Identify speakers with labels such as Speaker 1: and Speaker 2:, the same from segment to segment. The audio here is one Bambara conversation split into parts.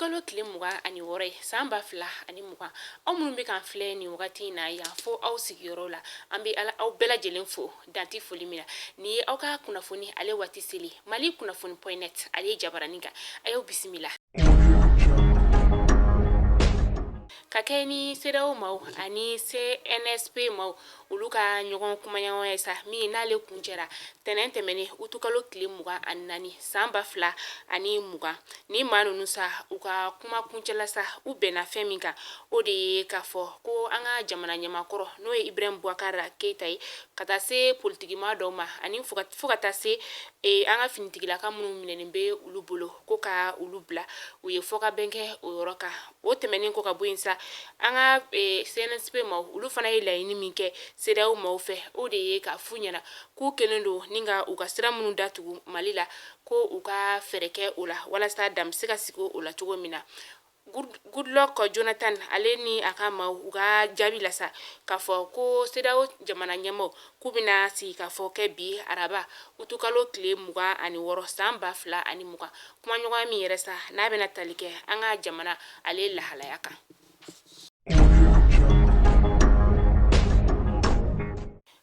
Speaker 1: Utukalo tile 26 ye san 2020. Aw minnu bɛ k'an filɛ nin wagati in na yan fo aw sigiyɔrɔ la, an bɛ ala aw bɛɛ lajɛlen fo danti foli min na. Nin ye aw ka kunnafoni ale waati seli Mali kunnafoni point net ale jabaranin kan. A y'aw bisimila. Ka kɛ ni CEDEAO maaw ani CNSP maaw olu ka ɲɔgɔn kumaɲɔgɔnya ye sa, min n'ale kuncɛra tɛnɛn tɛmɛnen utukalo tile 24 san 2020. Ni maa ninnu sa, u ka kuma kuncɛla sa, u bɛnna fɛn min kan, o de ye k'a fɔ ko an ka jamana ɲɛmaakɔrɔ n'o ye Ibrahim Boubacar Keita ye, ka taa se politikimaa dɔw ma ani fo ka taa se an ka finitigilaka minnu minɛnen bɛ olu bolo, ko ka olu bila. U ye fɔkabɛn kɛ o yɔrɔ kan. O tɛmɛnen kɔ ka bɔ yen sa, an ka CNSP maaw olu fana ye laɲini min kɛ CEDEAO maaw fɛ, o de ye k'a f'u ɲɛna k'u kɛlen don ni ka u ka sira minnu datugu Mali la, ko u ka fɛɛrɛ kɛ o la walasa dan bɛ se ka sigi o la cogo min na. Goodluck Jonathan ale ni a ka maaw u ka jaabi la sa, k'a fɔ ko CEDEAO jamana ɲɛmaaw k'u bɛna sigi k'a fɔ kɛ bi araba utukalo tile 26 san 2020, kumaɲɔgɔnya min yɛrɛ sa n'a bɛna tali kɛ an ka jamana ale lahalaya kan.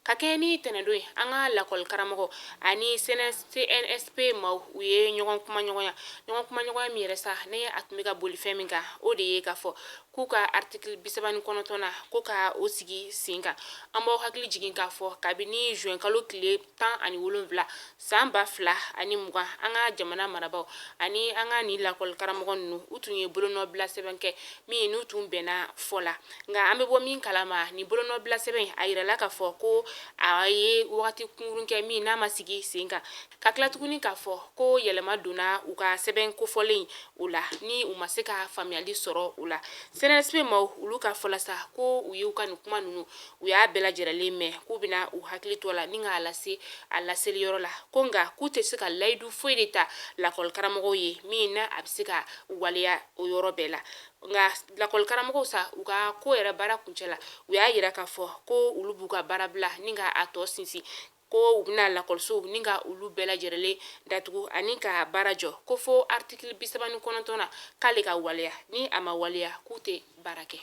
Speaker 1: Ka kɛ ni tɛnɛndon ye, an ka lakɔli karamɔgɔ ani CNSP maaw u ye ɲɔgɔn kumaɲɔgɔnya. Ɲɔgɔn kumaɲɔgɔnya min yɛrɛ sa ne a tun bɛ ka boli fɛn min kan, o de ye k'a fɔ k'u ka article 39 na, ko ka o sigi sen kan. An b'aw hakili jigin k'a fɔ kabini juin kalo tile 17 san 2020, an ka jamana marabaaw ani an ka nin lakɔli karamɔgɔ ninnu u tun ye bolonɔbila sɛbɛn kɛ min n'u tun bɛnna fɔ la. Nka an bɛ bɔ min kalama, nin bolonɔbila sɛbɛn a yirala k'a fɔ ko a ye wagati kunkurun kɛ min n'a ma sigi sen kan, ka tila tuguni k'a fɔ ko yɛlɛma donna u ka sɛbɛn kofɔlen o la ni u ma se ka faamuyali sɔrɔ o la. CNSP maaw olu ka fɔ la sa ko u y'u ka nin kuma ninnu u y'a bɛɛ lajɛrɛlen mɛn, k'u bɛna u hakili to a la ni k'a lase a laseli yɔrɔ la, ko nka k'u tɛ se ka layidu foyi de ta lakɔli karamɔgɔw ye min na a bɛ se ka waleya o yɔrɔ bɛɛ la. Nka lakɔli karamɔgɔw sa, u ka ko yɛrɛ baara kuncɛ la, u y'a yira k'a fɔ ko olu b'u ka baara bila ni ka a tɔ sinsin, ko u bɛna lakɔlisow ni ka olu bɛɛ lajɛrɛlen datugu ani ka baara jɔ, ko fo article 39 na k'ale ka waleya, ni a ma waleya k'u tɛ baara kɛ.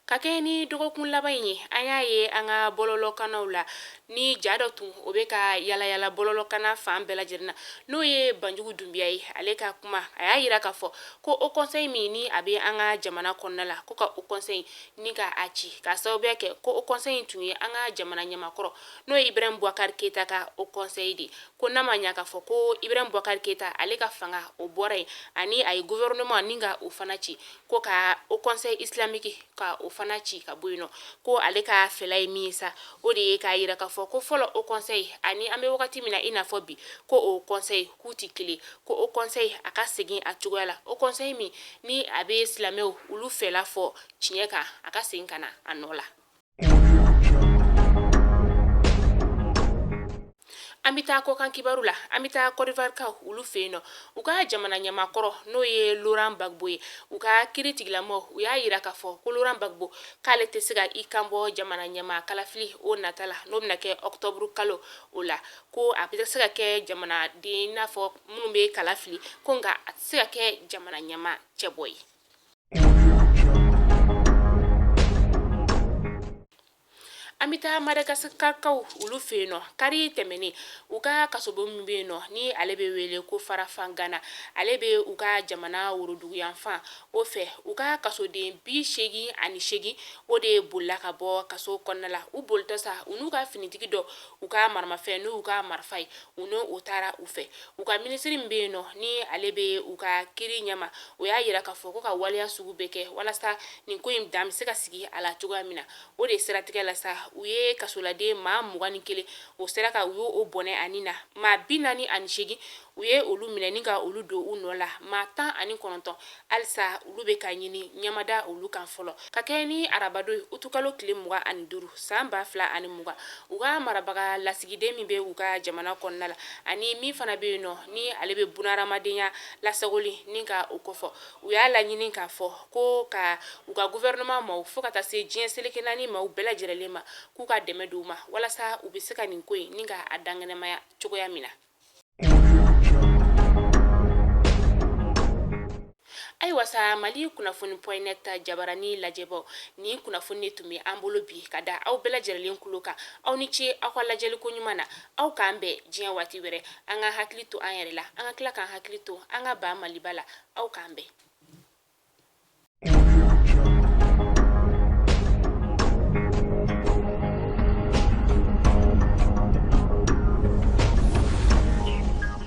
Speaker 1: Ka kɛ ni dɔgɔkun laban in ye, an y'a ye an ka bɔlɔlɔkannaw la ni ja dɔ tun o bɛ ka yalayala bɔlɔlɔkanna fan bɛɛ lajɛlen na, n'o ye Banjugu Dunbiya ye. Ale ka kuma, a y'a yira k'a fɔ ko haut conseil min ni a bɛ an ka jamana kɔnɔna la, ko ka haut conseil ni ka a ci k'a sababuya kɛ ko haut conseil tun ye an ka jamana ɲɛmaakɔrɔ n'o ye Ibrahim Boubacar Keita ka haut conseil de, ko n'a ma ɲa k'a fɔ ko Ibrahim Boubacar Keita ale ka fanga o bɔra yen ani a ye gouvernement ni ka o fana ci, ko ka haut conseil islamique ka o fana ci ka bɔ yen nɔ. Ko ale ka fɛla ye min ye sa, o de ye k'a yira k'a fɔ ko fɔlɔ haut conseil ani an bɛ wagati min na i n'a fɔ bi, ko haut conseil k'u tɛ kelen, ko haut conseil a ka segin a cogoya la, haut conseil min ni a bɛ silamɛw olu fɛla fɔ tiɲɛ kan, a ka segin ka na a nɔ la. An bɛ taa kɔkan kibaru la. An bɛ taa Côte d'Ivoire kaw olu fɛ yen nɔ. U ka jamana ɲɛmaakɔrɔ n'o ye Laurent Gbagbo ye, u ka kiri tigilamɔgɔw u y'a yira k'a fɔ ko Laurent Gbagbo k'ale tɛ se ka i kan bɔ jamana ɲɛmaa kalafili o nata la, n'o bɛna kɛ octobre kalo o la, ko a bɛ se ka kɛ jamanaden i n'a fɔ minnu bɛ kala fili, ko nka a tɛ se ka kɛ jamana ɲɛmaa cɛbɔ ye. An bɛ taa Madagascarkaw olu fɛ yen nɔ. Kari tɛmɛnen, u ka kasobon min bɛ yen nɔ ni ale bɛ wele ko Farafangana, ale bɛ u ka jamana woroduguyanfan o fɛ, u ka kasoden 88 o de bolila ka bɔ kaso kɔnɔna la. U bolitɔ sa, u n'u ka finitigi dɔ, u ka maramafɛn n'u ka marifa ye, u n'o taara u fɛ. U ka minisiri min bɛ yen nɔ ni ale bɛ u ka kiri ɲɛma, o y'a yira k'a fɔ ko ka waleya sugu bɛɛ kɛ walasa nin ko in dan bɛ se ka sigi a la cogoya min na. O de siratigɛ la sa, u ye kasoladen maa 21 o sera ka u y'o bɔnɛ ani na maa 48. U ye olu minɛ ni ka olu don u nɔ la. Maa 19, halisa olu bɛ ka ɲini, ɲɛ ma da olu kan fɔlɔ. Ka kɛɲɛ ni arabadon ye, utukalo tile 25 san 2020, u ka marabaga lasigiden min bɛ u ka jamana kɔnɔna la ani min fana bɛ yen nɔ ni ale bɛ bunahadamadenya lasagoli ni ka o kofɔ, u y'a laɲini k'a fɔ ko ka u ka gouvernement maaw fo ka taa se diɲɛ seleke naani maaw bɛɛ lajɛlen ma, k'u ka dɛmɛ don u ma walasa u bɛ se ka nin ko in ni ka a dankɛnɛmaya cogoya min na. Ayiwa sa, Mali kunnafoni point net jabarani lajɛbɔ, nin kunnafoni de tun bɛ an bolo bi ka da aw bɛɛ lajɛlen tulo kan. Aw ni ce aw ka lajɛliko ɲuman na. Aw k'an bɛn diɲɛ waati wɛrɛ. An ka hakili to an yɛrɛ la, an ka tila k'an hakili to an ka ba Maliba la. Aw k'an bɛn.